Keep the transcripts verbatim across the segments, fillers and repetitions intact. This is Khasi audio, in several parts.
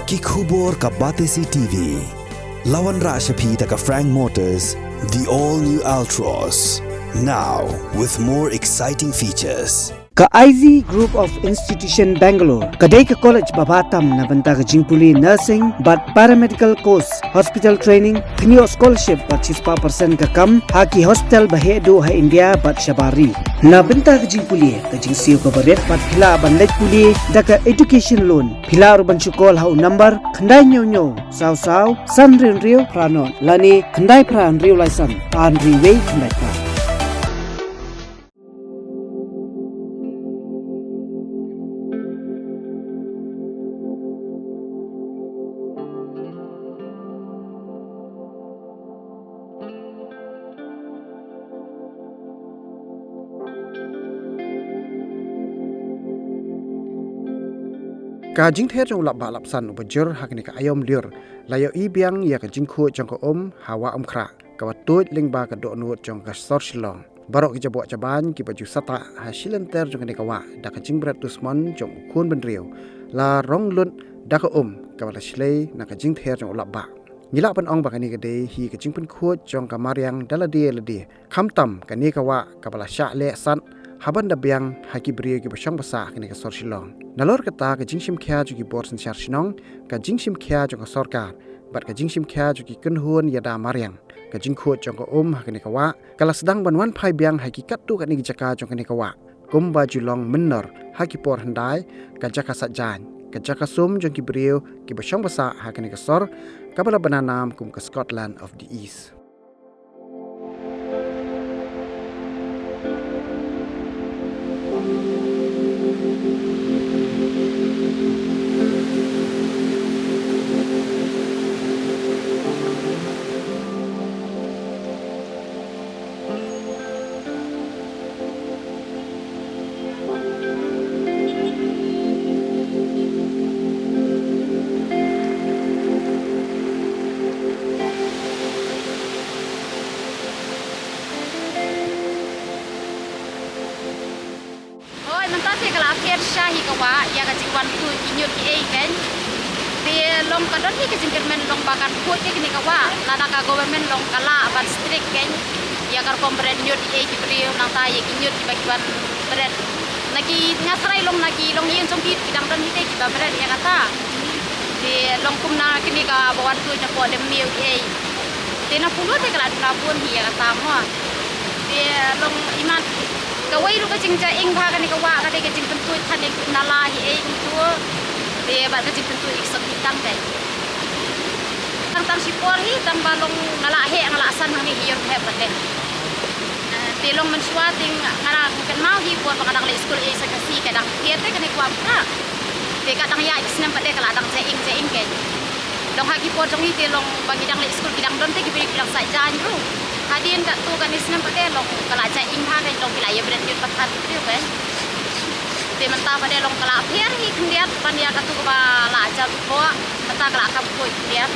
Ki khubor ka Batesi T V. La wanrah sha phi da ka Frank Motors, the all new Altroz. Now with more exciting features. Ka I Z Group of Institution Bangalore ka dei ka college ba bha tam na bynta ka jingpule nursing bad paramedical course, hospital training, pynïoh scholarship bad shispah percent ka kam ha ki hospital ba heh duh ha India bad shabar ri. Na bynta ka jingpule, ka jingsiew kaba rit bad phi lah ban leit pule da ka education loan. Phi lah ruh ban shu call ha u number khyndai hynñiew hynñiew saw saw san hynriew hynriew phra nod lane khyndai phra hynriew lai san ar hynriew wei khyndai phra. Ka jingther jong u lap bah lap san uba jur ha kane ka aïom lyiur la ïohi biang ïa ka jingkhuid jong ka um ha Wah Umkhrah, kaba tuid lyngba ka dohnud jong ka sor Shillong. Baroh ki jaboh jaban kiba ju sahtah ha shilynter jong kane ka wah da ka jingbret dusmon jong u khun bynriew la rong lut da ka um kaba la shlei na ka jingther jong u lap bah. Ngi lah ban ong ba kane ka dei hi ka jingpynkhuid jong ka mariang da lade lade. Khamtam kane ka wah kaba la shah leh sat haban da biang ha ki briew kiba shong ba sah ha kane ka sor Shillong. Nalor kata, ka jingshim khia jong ki bor synshar shnong, ka jingshim khia jong ka sorkar bad ka jingshim khia jong ki kynhun ïada mariang, ka jingkhuid jong ka um ha kane ka wah ka la sdang ban wan phai biang ha ki katto katne ki jaka jong kane ka wah, kumba ju long mynnor ha ki por hyndai ka jaka sait jaiñ, ka jaka sum jong ki briew kiba shong ba sah ha kane ka sor kaba la bna nam kum ka Scotland of the East. Hooid, mynta te ka la pher sha hi ka wah ïa ka jingwan tuid ki ñiut kiei keiñ. Te long ka don hi ka jingkyrmen long ba kan khuid kane ka wah, lada ka government long ka lah ban strict keiñ ïa ka rukom bret ñiut kiei ki briew, nangta ïa ki ñiut kiba ki ban bret. Na ki, nga tharai long na ki longïing jong ki, ki dang don hi te kiba bret ïa kata. Te long kumno kane kaba wan tuid napoh Lemmiew kiei. Te na pule te ka la duna bun hi ïa kata mo. Te long imat kawei ruh ka jingjahing bha kane ka wah ka dei ka jingpyntuid than ïa ki nala hi ei kumtu. Te bad ka jingpyntuid ïa ki sotti tang dei. Tang tang shipor hi tang ba long nga la heh nga la san hangne hi ïor heh bad dei. Eh, te long mynshuwa te nga la kynmaw hi por ba nga dang leit skul ei sa ka si ka dang pher te kane ka wah ka. Te ka dang ïaid ki snem pat te ka la dang jahing jahing keiñ. Long ha ki por jong ngi te long ba ngi dang leit skul ki dang don te ki briew ki dang sait jaiñ ruh. Hadien katto katne snem pat te long ka la jahing bha keiñ, long ki la ïa bret ñiut pat ha ki briew keiñ. Te mynta pat te long ka la pher hi khyndiat ban ïa katto kaba la jam bok mynta ka la kham khuid khyndiat.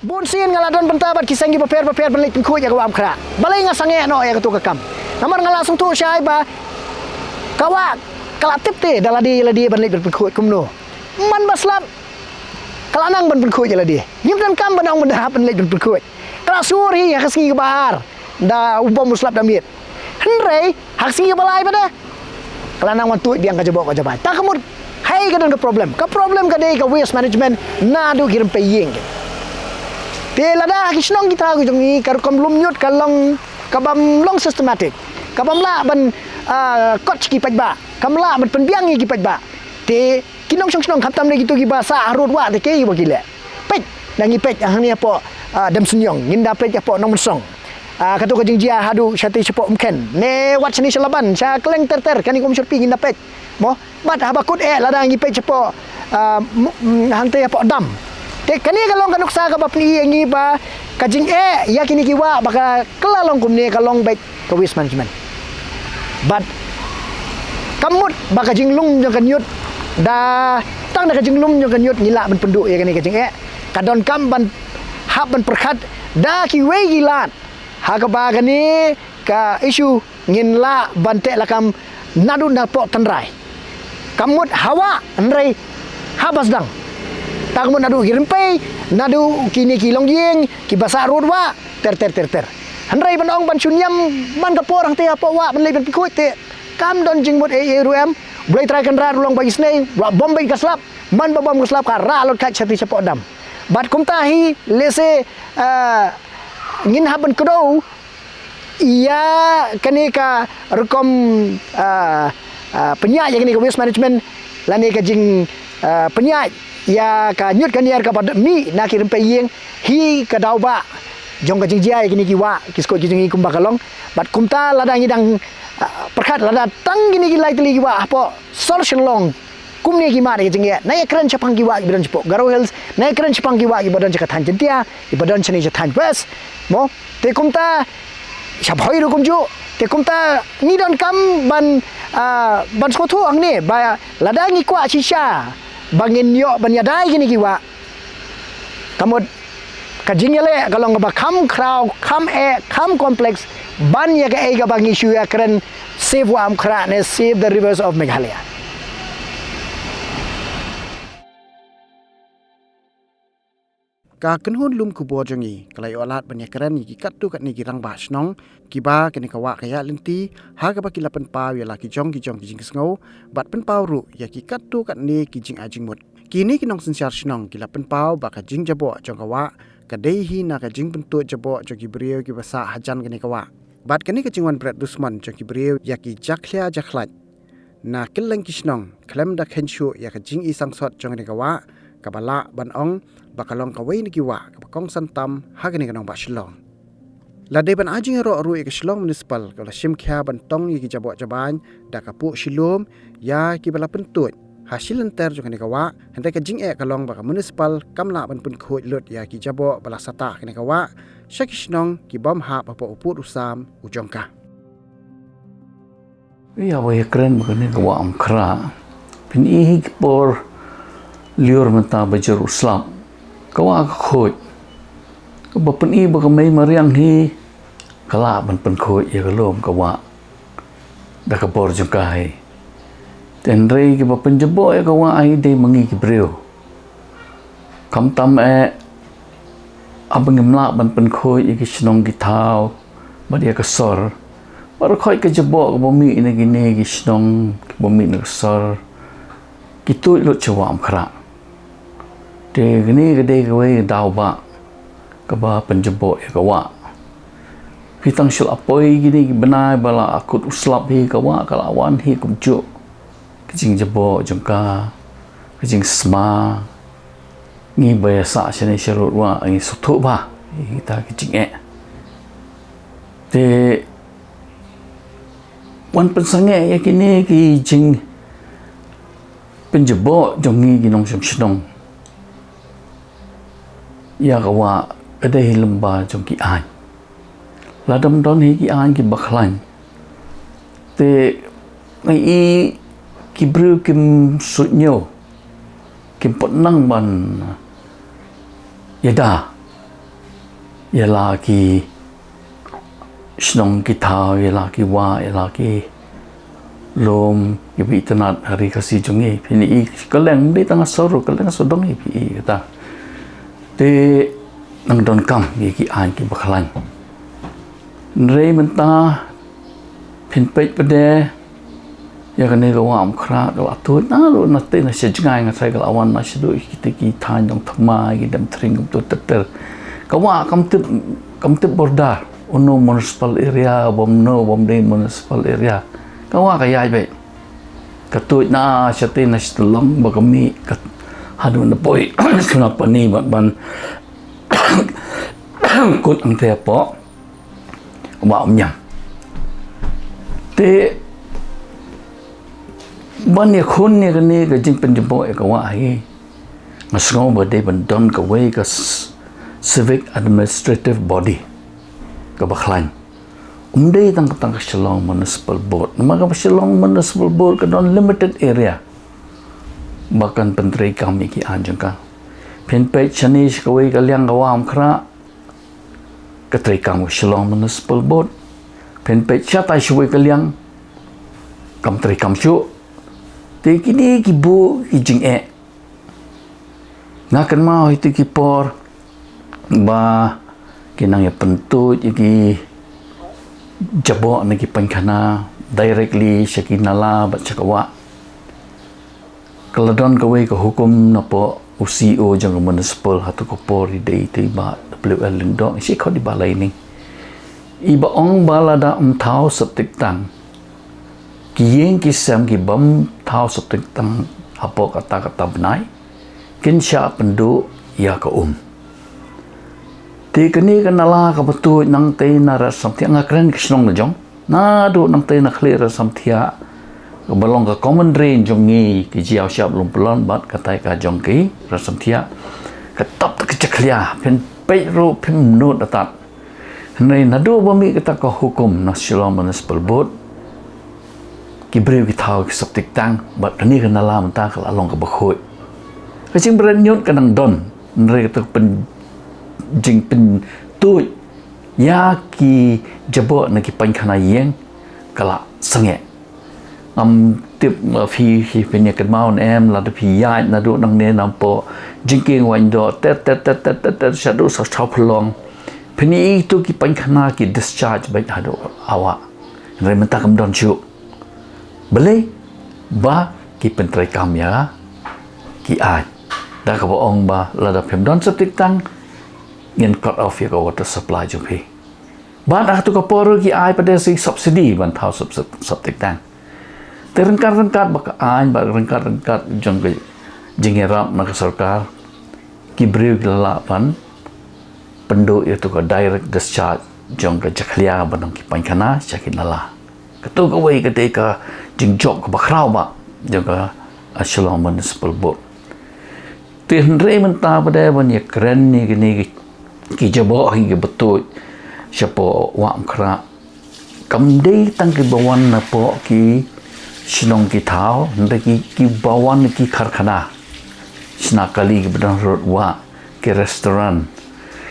Bun sien nga la don bynta bad ki seng kiba pher ba pher ban leit pynkhuid ïa ka wah Umkhrah. Balei nga sangeh noh ïa kato ka kam? Namar nga la sngewthuh shai ba ka wah ka la tip te da lade ïa lade ban leit ban pynkhuid kumno. Man ba slap ka la nang ban pynkhuid ïa lade. Ngim donkam ban ong ban da hap ban leit ban pynkhuid. Ka la sur hi ha ka sngi kaba ar da u bom u slap da miet. Hynrei ha ka sngi kaba lai pat de ka la nang wan tuid biang ka jabok ka jabai. Ta ka mut hei ka don ka problem. Ka problem ka dei ka waste management naduh ki rympei ïing. Te lada ha ki shnong kita ki jong ngi ka rukom lum ñiut ka long ka bym long systematic, ka bym lah ban, ah, kot ki paidbah, kam lah ban pynbiang ïa ki paidbah. Te ki nongshong shnong khamtam de kito kiba sah harud wah te kiei ba ki leh. Peit, da ngi peit hangne hapoh, ah, Demsniang, ngin da peit hapoh Nongmynsong. Ah, kato ka jingjia haduh shatei shapoh Umkhen. Ne wat shane sha Laban, sha kylleng ter ter, kane ka Umshyrpi ngin da peit. Mo, bad haba kut eh lada ngi peit shapoh, ah, mu- mm, hangta ïa poh dam. Te kane ka long ka nuksa kaba pyni ïa ngi ba ka jingeh ïa kine ki wah ba ka kylla long kumne ka long beit ka waste management. Bad kam mut ba ka jinglum jong ka ñiut da tang da ka jinglum jong ka ñiut ngi lah ban pynduh ïa kane ka jingeh. Ka donkam ban hap ban pyrkhat da kiwei ki lad ha kaba kane ka issue ngin lah ban teh lakam naduh na poh tynrai. Kam mut ha wah hynrei ha ba sdang. Tang mut naduh ki rympei, naduh kine ki longïing, ki ba sah rud wah, ter ter ter ter. Hynrei ban ong ban shun ïam man ka por hangta ha poh wah ban leit ban pynkhuid te kam don jingmut ei ei ruh em. Blei Trai Kynrad ruh long ba isnei, ba bom beit ka slap, man ba bom ka slap ka rah lut khat sha ti sha poh dam. Bad kumta hi lehse, ah, ngin hap ban kdew ïa kane ka rukom, ah, ah, pynïaid ïa kane ka waste management lane ka jing, ah, pynïaid ïa ka ñiut ka ñiar kaba mih na ki rympei ïing hi ka daw ba jong ka jingjia ïa kine ki wah ki skul ki jong ngi kumba ka long. Bad kumta lada ngi dang, ah, pyrkhat lada tang kine ki lai tylli ki wah hapoh sor Shillong kumne ki mad ïa ka jingeh. Na ïa kren shaphang ki wah kiba don shapoh Garo Hills, na ïa kren shaphang ki wah kiba don sha ka thaiñ Jaintia, kiba don shane sha thaiñ West. Mo, te kumta sha Bhoi ruh kumjuh. Te kumta ngi donkam ban, ah, ban sngewthuh hangne ba lada ngi kwah shisha ba ngin ïoh ban ïada ïa kine ki wah. Ka mut ka jingïaleh ka long kaba kham khraw, kham eh, kham complex ban ïa kaei kaba ngi shu ïa kren Save Wah Umkhrah ne Save the Rivers of Meghalaya. Ka kynhun lum khubor jong ngi ka la ïoh lad ban ïa kren ïa ki katto katne ki rangbah shnong kiba kane ka wah ka ïaid lynti ha kaba ki la pynpaw ïa la ki jong ki jong ki jingsngew bad pynpaw ruh ïa ki katto katne ki jingai jingmut. Kine ki nongsynshar shnong ki la pynpaw ba ka jingjaboh jong ka wah ka dei hi na ka jingpyntuid jaboh jong ki briew kiba sah hajan kane ka wah. Bad kane ka jingwan bret dusmon jong ki briew ïa ki jakhlia jakhlait na kylleng ki shnong khlem da khein shuh ïa ka jingisangsot jong kane ka wah kaba lah ban ong ba ka long kawei na ki wah kaba kongsan tam ha kane ka nongbah Shillong. La dei ban ai jingïaroh ruh ïa ka Shillong Municipal kaba la shim khia ban tong ïa ki jaboh jabain da ka puh shilum ïa kiba la pyntuid ha shilynter jong kane ka wah, hynrei ka jingeh ka long ba ka municipal kam lah ban pynkhuid lut ïa ki jaboh ba la sah ha kane ka wah sha ki shnong ki bym hap hapoh u pud u sam u jong ka. Ïa ba ïa kren ba kane ka wah Umkhrah. Phin i hi ki por lyiur mynta ba jur u slap. Ka wah ka khuid. Kaba phin i ba ka mei mariang hi ka lah ban pynkhuid ïa ka lum ka wah da ka bor jong ka hi. Te hynrei kiba pynjaboh ïa ka wah hi dei ma ngi ki briew. Khamtam eh haba ngim lah ban pynkhuid ïa ki shnong ki thaw bad ïa ka sor. Bad ruh khoit ka jaboh kaba mih na kine ki shnong kiba mih na ka sor ki tuid lut sha wah Umkhrah. Te kane ka dei kawei ka daw ba kaba pynjaboh ïa ka wah. Phi tang shu la poi kine ki bnai ba la kut u slap hi ka wah ka la wan hi kumjuh. Ka jingjaboh jong ka, ka jingsma, ngi ba ïa sah shane sharud wah ngi sngewthuh ba ïa kita ki jingeh. Te wan pynsangeh ïa kine ki jingpynjaboh jong ngi ki nongshong shnong ïa ka wah ka dei hi lyngba jong ki aiñ. Lada ym don hi ki aiñ kiba khlaiñ te ngi i ki briew kim suidñiew, kim pat nang ban ïada ïa la ki shnong ki thaw, ïa la ki wah, ïa la ki lum kiba itynnad ha ri Khasi jong ngi. Phin i kylleng, ym dei tang ha sor ruh, kylleng ha sawdong hi phi i kata. Te nang donkam ïa ki aiñ kiba khlaiñ. Hynrei mynta phin peit pat de ïa kane ka wah Umkhrah ka la tuid na ruh na tei na sha jngai, nga tharai ka la wan na shaduh kita ki thaiñ Nongthymmai, ki Demthring kumta ter ter. Ka wah kam tip, kam tip border, uno municipal area bym no, bym dei municipal area. Ka wah ka ïaid beit. Ka tuid na shatei na Shillong ba ka mih ka haduh na poi Sunapani bad ban kut hangta hapoh wah Umñiang. Te Ban ïakhun ïa kane ka jingpynjubok ïa ka wah hi, nga sngew ba dei ban don kawei ka s-, civic administrative body kaba khlaiñ. Um dei tang, tang ka Shillong Municipal Board. Namar ka Shillong Municipal Board ka don limited area ba kan pyntreikam ïa ki aiñ jong ka. Phin peit shane sha kawei ka liang ka Wah Umkhrah, ka treikam ka Shillong Municipal Board. Phin peit shatai shawei ka liang, kam treikam shuh. Te kine ki buh ki jingeh. Nga kynmaw ha kito ki por ba ki nang ïa pyntuid ïa ki jaboh na ki painkhana directly sha ki nala bad sha ka wah. Ka la don kawei ka hukum napoh u C E O jong ka municipal ha kato ka por, i dei ito i Bah W L Lyngdoh, shi khot i Bah Laini. I ba ong ba lada ym thaw septic tank, ki ïing ki sem ki bym thaw septic tank hapoh kata kata bnai, kin shah pynduh ïa ka um. Te kane ka nala kaba tuid nangtei na Raisamthiah, nga kren ka shnong la jong, naduh nangtei na khlieh Raisamthiah, kaba long ka common drain jong ngi ki Jaïaw Shyiap Lumpynlon bad katai ka jong ki Raisamthiah, ka tap da ka jakhlia, phin peit ruh phim nud atat. Hynrei naduh ba mih kata ka hukum na Shillong Municipal Board, ki briew ki thaw ki septic tank, bad kane ka nala mynta ka la long kaba khuid. Ka jingbret ñiut ka nang don, hynrei kata ka pyn-, jingpyntuid ïa ki jaboh na ki painkhana ïing ka la sangeh. Ngam tip, uh, phi, phi, phin ïa kynmaw ne em, lada phi ïaid naduh nangne napoh Jingkieng Waiñdoh, ter ter ter ter ter ter shaduh sa Shawphlong, phin ïohi ito ki painkhana ki discharge beit haduh ha wah. Hynrei mynta kam don shuh. Balei? Ba ki pyntreikam ïa ki aiñ. Da kaba ong ba lada phim don septic tank, ngin cut off ïa ka water supply jong phi. Bad ha kato ka por ruh ki ai pat de subsidy ban thaw sep-, sep-, septic tank. Te ryngkat ryngkat bad ka aiñ, bad ryngkat ryngkat jong ka jingïarap na ka sorkar, ki briew ki la lah ban pynduh ïa kato ka direct discharge jong ka jakhlia ba na ki painkhana sha ki nala. Kato kawei ka dei ka jingjop kaba khraw bha jong ka, ah, Shillong Municipal Board. Te hynrei mynta pat de ban ïa kren ïa kine ki, ki jaboh hi kiba tuid shapoh Wah Umkhrah. Kam dei tang kiba wan napoh ki shnong ki thaw, hynrei ki, kiba wan ki karkhana shna kali kiba don harud wah, ki restaurant,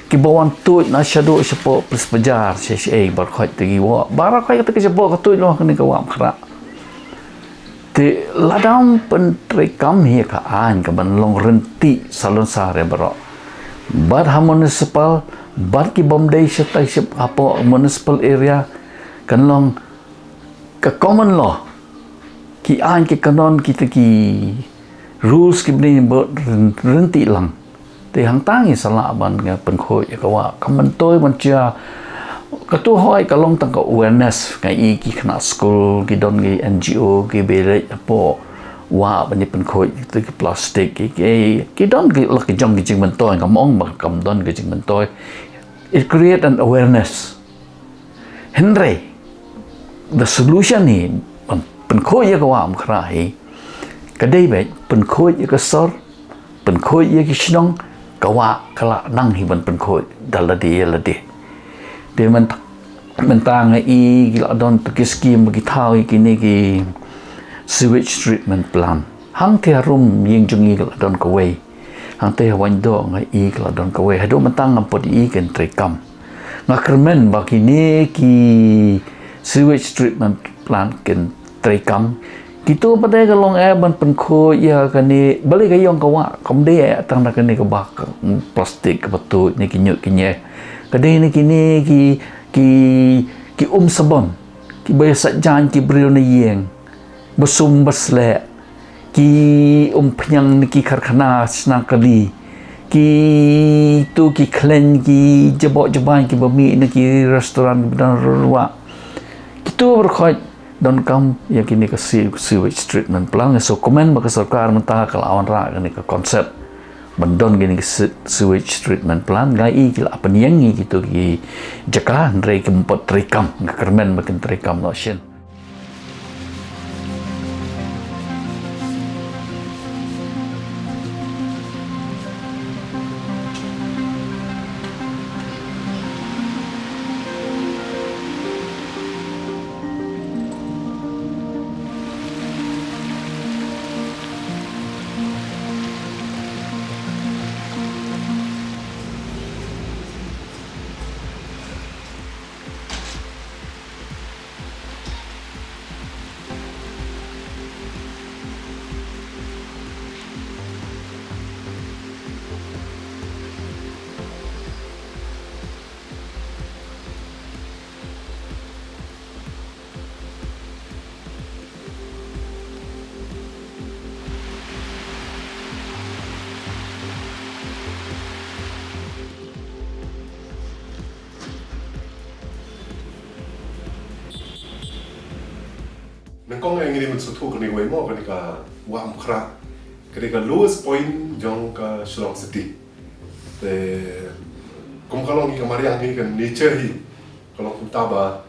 kiba wan tuid na shaduh shapoh Police Bazar, shaei shaei, baroh khoit te ki wah, baroh khoit kata ka jaboh ka tuid noh ha kane ka Wah Umkhrah. Te lada ym pyntreikam hi ka aiñ, ka ban long rynti salonsar ïa baroh. Bad ha municipal, bad ki bym dei shatai shap hapoh municipal area, kan long ka common law. Ki aiñ ki kanon kita ki rules ki bym dei ba ryn-, rynti lang. Te hangta ngi sa lah ban nga pynkhuid ïa ka wah. Ka myntoi ban jia. Kato hoi ka long tang ka awareness, nga i ki khynnah skul, ki don ki N G O, ki ba leit hapoh wah ban ïa pynkhuid ïa ki plastik, ki, ki, ki don ki la ki jong ki jingmyntoi, ngam ong ba kam don ki jingmyntoi. It create an awareness. Hynrei the solution hi ban pynkhuid ïa ka Wah Umkhrah hi, ka dei beit pynkhuid ïa ka sor, pynkhuid ïa ki shnong, ka wah ka la nang hi ban pynkhuid da lade ïa lade. Te mynta, mynta nga i ki la don tu ki scheme ba ki thaw ïa kine ki sewage treatment plant. Hangtei harum ïing jong ngi ki la don kawei. Hangtei ha Waiñdoh nga i ki la don kawei. Haduh mynta ngam pat i kin treikam. Nga kyrmen ba kine ki sewage treatment plant kin treikam. Kito pat de ka long eh ban pynkhuid ïa kane, balei ka ïong ka wah, kam dei eh tang na kane kaba ka plastik kaba tuid ne ki ñiut ki ñieh. Ka dei ne kine ki, ki, ki um sabon, kiba ïa sait jaiñ ki briew na ïing, ba sum ba sleh, ki umphniang na ki karkhana shna kali, kito ki khleiñ ki jaboh jubaiñ kiba mih na ki restaurant kiba don harud wah. Kito baroh khoit donkam ïa kine ka se-, sewage treatment plant. Nga sngewkmen ba ka sorkar mynta ka la wanrah kane ka concept ban don kine ki se-, sewage treatment plant. Nga i ki la pynïeng ïa kito ki jaka, hynrei kim pat treikam. Nga kyrmen ba kin treikam noh shen. Kong, eh, ngi dei ban sngewthuh kane kawei mo, kane ka Wah Umkhrah, kane ka lowest point jong ka Shillong City. Te kum ka long ka mariang hi, ka nature hi ka long kumta ba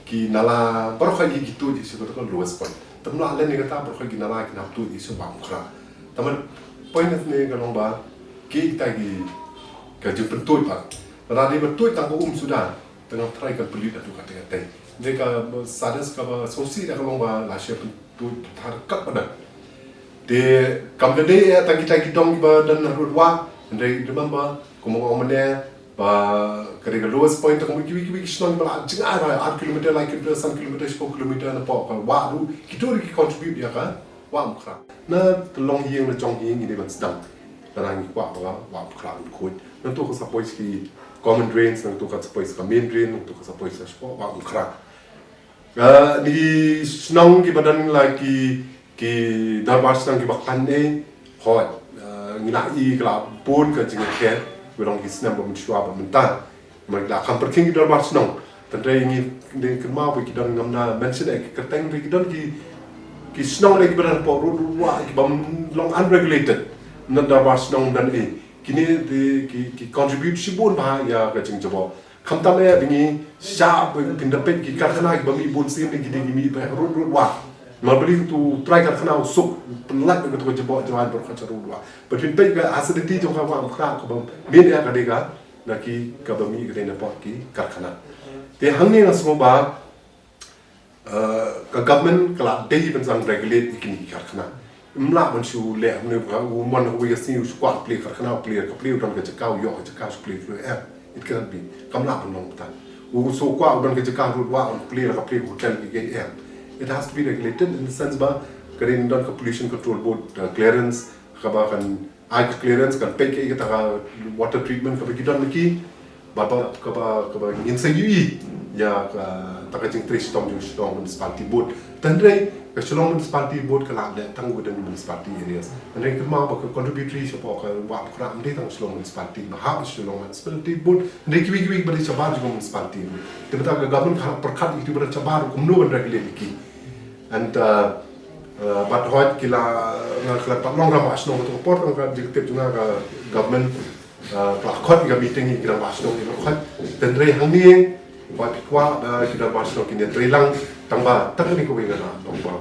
ki nala baroh hi ki tuid sha kata ka lowest point. Te ym lah lei kata, baroh ki nala ki hap tuid sha Wah Umkhrah. Te mynta point ne ka long ba kita ki, ka jingpyntuid pat, lada dei ba tuid tang ka um suda, te ngam tharai kan pynlut haduh katei katei. Dei ka saddest, kaba sngewsih da ka long ba lashai pyntuid thar kat ba dang. Te kam da dei eh tang kita ki dong kiba don ha Rud Wah, hynrei remember, kum nga ong mynne, ba ka dei ka lowest point, te kum kiwei kiwei ki shnong ba la jngai ba ar kilometer, lai kilometer, san kilometer, shiphew kilometer napoh ka wah ruh, kito ruh ki contribute ïa ka Wah Umkhrah. Na ka long ïing, na jong ïing ngi dei ban sdang. Lada ngi kwah ba ka Wah Umkhrah un khuid, nangta ka sa poi sha ki common drains, nangta ka sa poi sha ka main drain, nangta ka sa poi sha shapoh Wah Umkhrah. Ah, ki shnong kiba don la ki, ki dorbar shnong kiba khlaiñ, hooid, ah, ngi la ïohi ka la bun ka jingkhein, ba long ki snem ba mynshuwa bad mynta. Namar ki la kham pyrkhing ki dorbar shnong. Hynrei ngi dei kynmaw ba ki don, ngam da mention eh ki kyrteng, hynrei ki don ki, ki shnong eh kiba don hapoh Rud Wah kiba long unregulated. Ym don dorbar shnong, ym don eh. Kine dei ki, ki contribute shibun bha ïa ka jingjaboh. Khamtam eh ba ngi shah ba phin da peit ki karkhana kiba mih bun sien, ki dei ki mih ba ha Rud, Rud Wah. Namar balei? Utu u trai karkhana u suk pynlait ïa kata ka jaboh jaiñ baroh ka sha Rud Wah. Bad phin peit ka acidity jong ka Wah Umkhrah kaba mih ïa ka dei ka, na ki kaba mih ka dei napoh ki karkhana. Te hangne nga sngew ba, eh, ka government ka la dei ban sdang regulate ïa kine ki karkhana. Ym lah ban shu leh, ne ba u mon ha kawei ka sngi u shu kwah plie karkhana, u plie ka plie, u don ka jaka, u ïoh ka jaka, u shu plie plie, em. It cannot be. Kam lah ban long kumta. U shu kwah, u don ka jaka ha Rud Wah, u plie la ka plie hotel ki, em. It has to be regulated in the sense ba ka dei ban don ka pollution control board, uh, clearance, kaba kan ai ka clearance, kan peit ïa kata ka water treatment kaba ki don na ki, bad ba kaba, kaba ngin sa ïohi ïa kata ka jingtrei shitom jong Shillong Municipality Board. Hynrei ka Shillong Municipality Board ka la leh tang within municipality areas. Hynrei kynmaw ba ka contributory shapoh ka Wah Umkhrah ym dei tang Shillong Municipality, ba hap Shillong Municipality Board, hynrei kiwei kiwei ba dei shabar jong ka municipality. Te mynta ka government ka pyrkhat ïa kito ba dei shabar kumno ban regulate ïa ki. And, uh, uh, bad hooid ki la, nga klet pat long rangbah shnong, kato ka por tang ka jingtip jong nga ka government, uh, ka la khot ïa ka meeting ïa ki rangbah shnong, ïa ki khot. Hynrei hangne, hooid, phi kwah ba ki rangbah shnong kin ïatrei lang, tang ba tang kane kawei nga la ong ba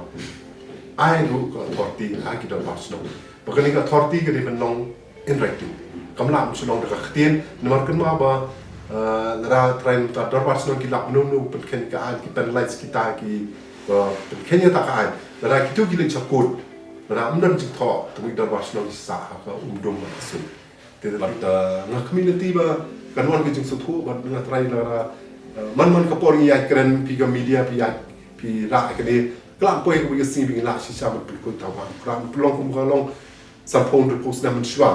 ai ruh ka authority ha ki rangbah shnong. Ba kane ka authority ka dei ban long in writing. Kam lah ban shu long da ka ktien, namar kynmaw ba, eh, lada trai mynta dorbar shnong ki lap mynno mynno pynkheiñ ka aiñ, ki penalize kita ki, eh, pynkheiñ ïa kata ka aiñ. Lada kito ki leit sha court, lada ym don jingthoh, te ki dorbar shnong ki sah ha ka um dum ba ka sum. Te bad, eh, nga khmih lynti ba kan wan ka jingsngewthuh, bad nga trai lada, eh, man man ka por ngi ïaid kren, phi ka media phi ïaid, phi rah ïa kane, ka la poi kawei ka sngi ba ngi lah shisha ban pynkhuid kata ka Wah Umkhrah, ban pynlong kum ka long sanphew hynriewphew snem mynshuwa.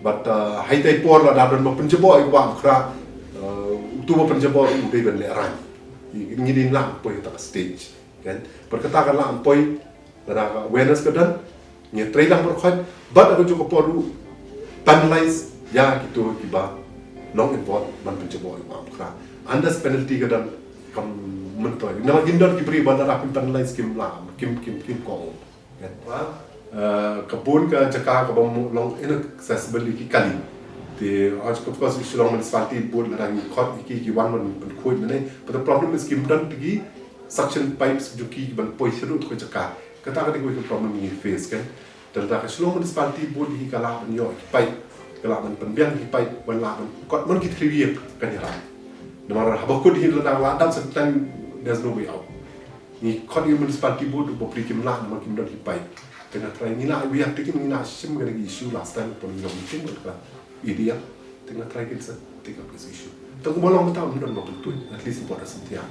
Bad, uh, ha kata ka por lada don ba pynjaboh ïa ka Wah Umkhrah, uh, uto ba pynjaboh u dei ban lehraiñ. Ngi dei lah poi ha kata ka stage, kan? Bad kata ka lah poi, lada ka awareness ka don, ngi trei lang baroh khoit, bad ha kajuh ka por ruh penalize ïa kito kiba long involved ban pynjaboh ïa ka Wah Umkhrah. Unless penalty ka don, kam myntoi. Namar kin don ki briew ba lada phin penalize kim lah, kim, kim, kim kohnguh. Kan? Wa, eh, ka bun ka jaka kaba long inaccessible ïa ki kali. Te, of course, Shillong Municipality Board lada ngi khot ïa ki, ki wan ban, ban khuid mynne. But the problem is kim don ki suction pipes jong ki ban poi shaduh ka jaka. Kata ka dei ka problem ngi face, kan. Te lada ka Shillong Municipality Board hi ka lah ban ïoh ki pipe, ka lah ban pynbiang ki pipe, ban lah ban kot man ki three year kan ïarap. Namar haba kut hi lada la dam sa tang, there's no way out. Ngi khot ïa ka Municipality Board, bapli kim lah namar kim don ki pipe. Te nga trai ngi lah, we have taken, ngi lah shim kane ka issue last time, pon ngi long meeting bad ka A D M. Te nga trai kin sa take up this issue. Te kumba long mynta ym don ba pyntuid, at least bad da Synthia.